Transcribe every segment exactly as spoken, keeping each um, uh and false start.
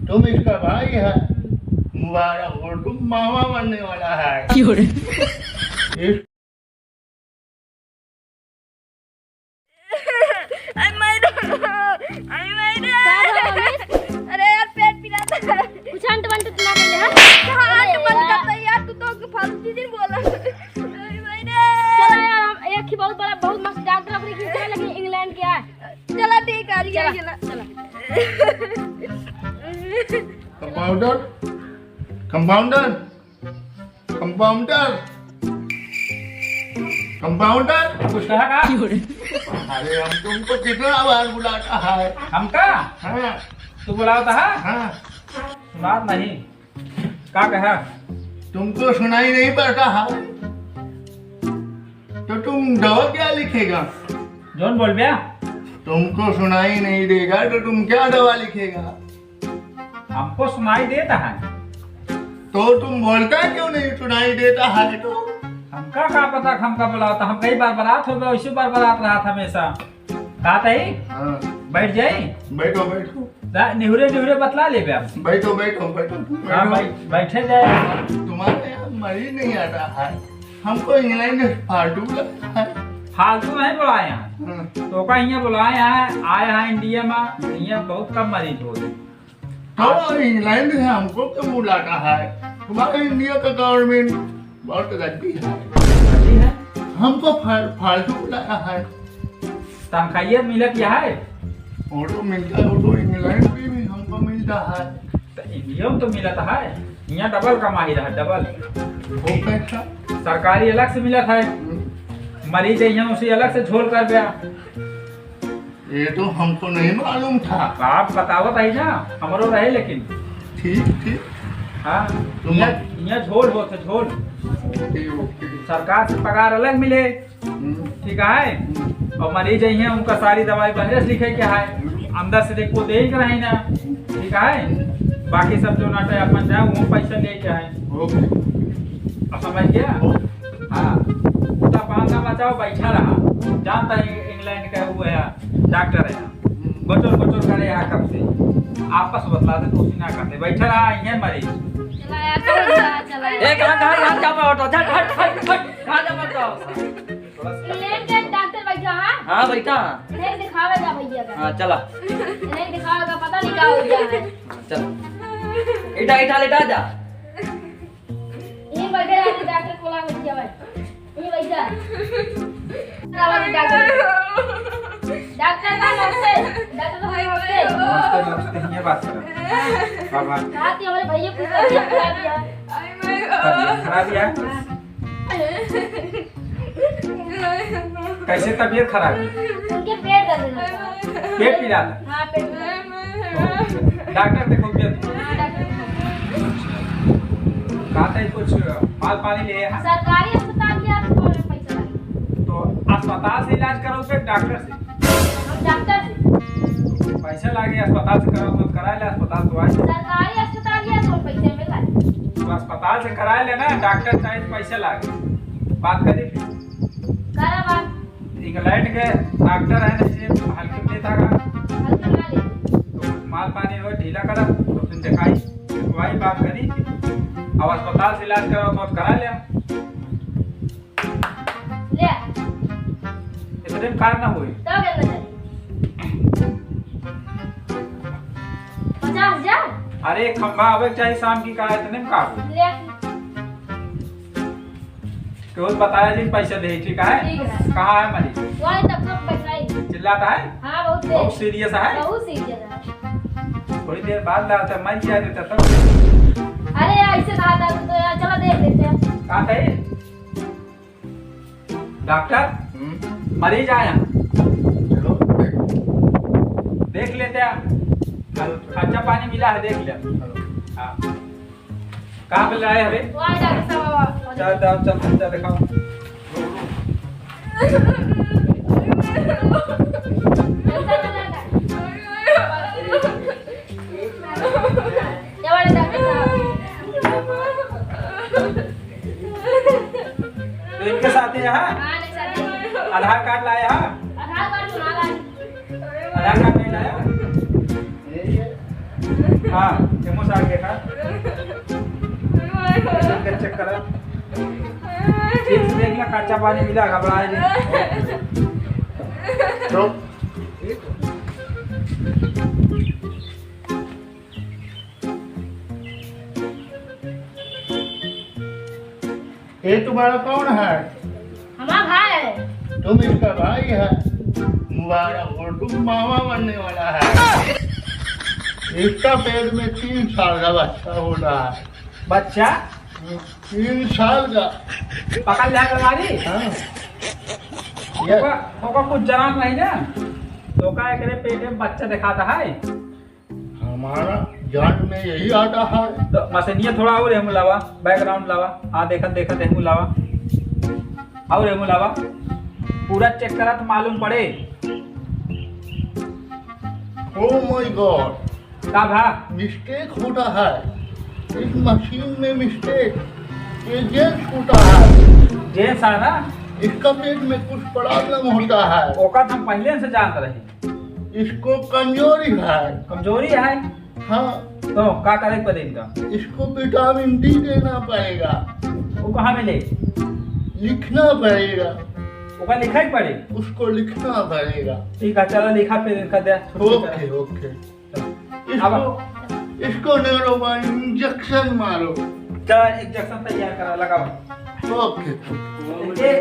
तुम इसका भाई है, मुबारक हो, तुम मामा बनने वाला है। क्यों रे? इस अरे माई रे, अरे माई रे। का भवा रमेश? अरे यार, पेट पिरात है। कुछ अंट वंट तो ना मिले, हाँ? कहाँ अंट अरे बंट यार। करता है यार, तू तो फालतू चीज बोला। अरे माई रे। चला यार, हम एक ही बहुत बड़ा, बहुत मस्त डॉक्टर अपने खींच रहे, लेकिन इंग्लैंड के है। चला ठीक है, आ रही है चला, ये ना। चला। कंपाउंडर, कंपाउंडर, कंपाउंडर, कंपाउंडर। कुछ कहा का? अरे, हम तुमको कितना बार बुलाता है। हमका? हाँ। तू बुलाता है? हाँ। सुनात नहीं। का कहा? तुमको सुनाई नहीं पड़ता है, तो तुम दवा क्या लिखेगा? जौन बोल बे। तुमको सुनाई नहीं देगा, तो तुम क्या दवा लिखेगा? हमको सुनाई देता है। तो तुम बोलता क्यों नहीं, सुनाई देता है तो? हमका का पता, हमका बुलाता, हम कई बार बरात हो गए, इसी बार बरात रहा था हमेशा। का तई? हाँ। बैठ जाई? बैठो, बैठो। दा-, निहुरे, निहुरे बतला लेबे आप। बैठो, बैठो, बैठो, तुम हाँ, बैठो। बै-, बैठे जाए। तुम्हारे यहाँ मरीज नहीं आता है, हमको इंग्लैंड से फालतू लगता है। फालतू नहीं बुलाए हैं। हाँ। तो का यहाँ बुलाए हैं, आए हैं इंडिया में, यहाँ बहुत कम मरीज होते। तो इंग्लैंड से हमको क्यों बुलाता है? तुम्हारे इंडिया का गवर्नमेंट बहुत गंदी है। गंदी है? हमको फाल-, फालतू बुलाया है। तनखाइया मिलत यह है? वो तो मिलता है, वो तो इंग्लैंड में भी हमको मिलता है। तो इंडिया में तो मिलत है, यहाँ डबल कमाई रहा, डबल। वो कैसा? सरकारी अलग से मिलत है, हम्म। मरीज यहाँ उसे अलग से झोल कर दिया। ये तो हमको नहीं मालूम था। आप बतावत है ना, हमरो रहे लेकिन। ठीक, ठीक। हाँ, तुम इहाँ, इहाँ झोल होत है, झोल। ओके, ओके। सरकार से पगार अलग मिले, हम्म। ठीक है? हम्म। और मरीज अइहैं, उनका सारी दवाई बहरे से लिखे के है, हम्म। अंदर से देखो दे के रही ना, ठीक है? हम्म। बाकी सब जो नाटे अपन जाए, वो पैसा ले के आए। ओके। अब समझ गया? ओके। हाँ, उल्टा पांगा बचाओ, बैठा रहा। जानता है इंग्लैंड का वो है, डॉक्टर है, गोचर गोचर करे यहाँ कब से। आपस बतला दे तो उसी ना करते, बैठा रहा, आई है मरीज। चला यार, चला, चला यार। ए, कहाँ, कहाँ, कहाँ जाबा ऑटो? झट, हट, हट, हट, कहाँ जाबा ऑटो? थोड़ा सा इंग्लैंड के डॉक्टर बैठा है? हाँ, बैठा है। नहीं दिखावे जा भैया का। हाँ, चला। नहीं दिखावे का, पता नहीं क्या हो गया है। हाँ, चल। इठा, इठा, लेटा जा। ये बैठे रहते, डॉक्टर को ला के दिया भाई। ये बैठा। डॉक्टर। डॉक्टर का नमस्ते। डॉक्टर का नमस्ते। नमस्ते, नमस्ते, ये बात करो। हाँ, हाँ। कहा कि हमारे भैया की तबीयत खराब है। तबीयत खराब है? हाँ। कैसे तबीयत खराब है? उनके पेट दर्द रहता है। पेट पिरात है? हाँ, पेट पिरात है। डॉक्टर देखो भैया। हाँ, डॉक्टर देखो। कहा था कुछ माल पानी ले है? सरकारी अस्पताल के आप कौन पैसा लगे? तो अस्पताल से इलाज करो फिर डॉक्टर से? हम डॉक्टर से। पैसा लागे अस्पताल से करो तो करा ले, अस्पताल तो आए। सरकारी अस्पताल के कौन पैसे में लागे? तो अस्पताल से करा ले ना, डॉक्टर चाहे तो पैसा लागे। बात करी फिर। करा बात। इंग्लैंड के डॉक्टर है ना, ये हल्के में देता का? हल्के में ले। तो कुछ माल पानी हो, ढीला करा, तो फिर दिखाई, वही बात करी। अब अस्पताल से इलाज करो तो करा ले। ले। इतने में कार ना होई। तो क्या करना चाहिए? पचास हजार? अरे, खंभा आवे के चाहिए शाम की, का इतने में का होई? ले। केहू बताया जी, पैसा दे, ठीक है? ठीक है। कहाँ है मरीज? वही तब तक बैठाई। चिल्लाता है? हाँ, बहुत तेज। बहुत सीरियस है? बहुत सीरियस है। थोड़ी देर बाद लाता, मैं क्या देता तब? अरे, ऐसे कहा था तो यार, चलो देख लेते हैं। कहाँ थे? डॉक्टर, हम्म। मरीज आया। चलो, देखो। देख लेते हैं। खर्चा पानी मिला है, देख ले। चलो। हाँ। कहाँ पे लाए हवे? वहाँ जाके सब बाबा। चल, चल, चल, चल, दिखाओ। ये वाले जाके सब। तो इनके साथ ही यहाँ? हाँ, नहीं, साथ ही। आधार कार्ड लाए हैं? आधार कार्ड बना ला। आधार कार्ड नहीं लाया? यही है। हाँ, एमओ साहब देखा। चेक कर, चेक करा। ठीक से देख ला, कच्चा पानी मिला, घबराए नहीं। तो ये तुम्हारा कौन है? हमारा भाई है। तुम इसका भाई है। मुबारक हो, तुम मामा बनने वाला है। इसका पेट में तीन साल का बच्चा होना है। बच्चा? तीन साल का। पकड़ लिया बीमारी? हाँ। ये ओका, ओका कुछ जनात नहीं ना? तो का एकरे पेट में बच्चा दिखाता है? हमारा जान में यही आता है। तो मशीनिया थोड़ा और एहमू लावा, बैकग्राउंड लावा। हाँ, देखत देखत एहमू लावा, और एहमू लावा। पूरा चेक करा तो मालूम पड़े। Oh my God! का भा? मिस्टेक होता है इस मशीन में, मिस्टेक। ये जेंट्स होता है। जेंट्स है ना? इसका पेट में कुछ प्रॉब्लम होता है। ओका तो हम पहले से जानत रहे। इसको कमजोरी है। कमजोरी है? हाँ। तो का करे के पड़े इनका? इसको विटामिन डी देना पड़ेगा। वो कहाँ मिले? लिखना पड़ेगा। ओका लिखे के पड़े? उसको लिखना पड़ेगा। ठीक है, चलो लिखा फिर इनका दे। ओके, ओके। अब इसको, इसको न्यूरोबा इंजेक्शन मारो। चल, इंजेक्शन तैयार करा, लगाओ। ओके। ये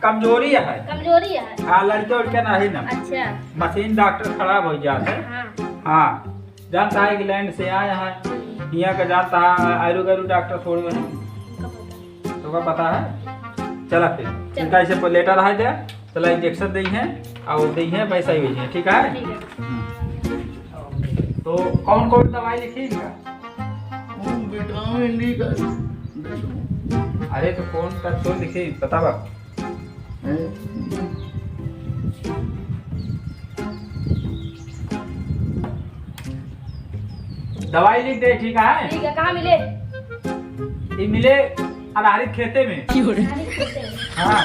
कमजोरी है। कमजोरी है। हाँ, लड़के उड़के नहीं ना। अच्छा। मशीन डॉक्टर खराब हो जाते। हाँ। हाँ, जानता है, इंग्लैंड से आया है। यहाँ का जानता है, आयरु गैरु डॉक्टर थोड़े हैं। तो का पता है? चला फिर। चल। इनका ऐसे लेटर है दे। चला, इंजेक्शन देइहैं और देइहैं, वैसा ही होइहैं, ठीक है? ठीक है। हम्म। तो कौन कौन दवाई लिखी इनका? वो विटामिन डी का। अरे, तो कौन का तो लिखी, बतावा। हैं? दवाई लिख दे, ठीक है? ठीक है, कहाँ मिले? ये मिले अनारी खेते में। अनारी खेते में। हाँ,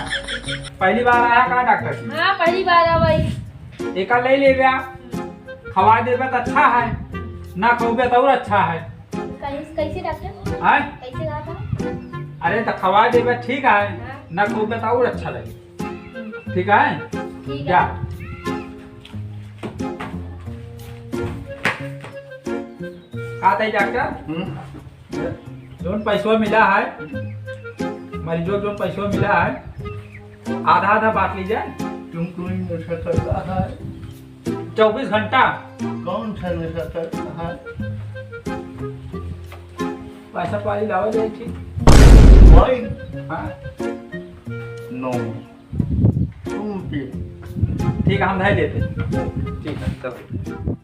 पहली बार आया का डॉक्टर जी? हाँ, पहली बार आया भाई। एका ले ले गया, खवा देबे तो अच्छा है, ना खौबे तो और अच्छा है। कैसे, कैसे डॉक्टर? हैं? कैसे कहा था? अरे तो खवा देबे ठीक है, हाँ। ना खौबे तो और अच्छा लगे। ठीक है? ठीक है। जा। का था डॉक्टर? हम्म। जौन पैसवा मिला है, मरीजवा जौन पैसवा मिला है, आधा आधा बांट लीजिए। तुम कोई नशा करता है? चौबीस घंटा। कौन सा नशा करता है? पैसा पानी लावा जाए, ठीक। वाइन? हाँ। नो। तुम पियो। ठीक है, हम धर लेते। ठीक है, चलो।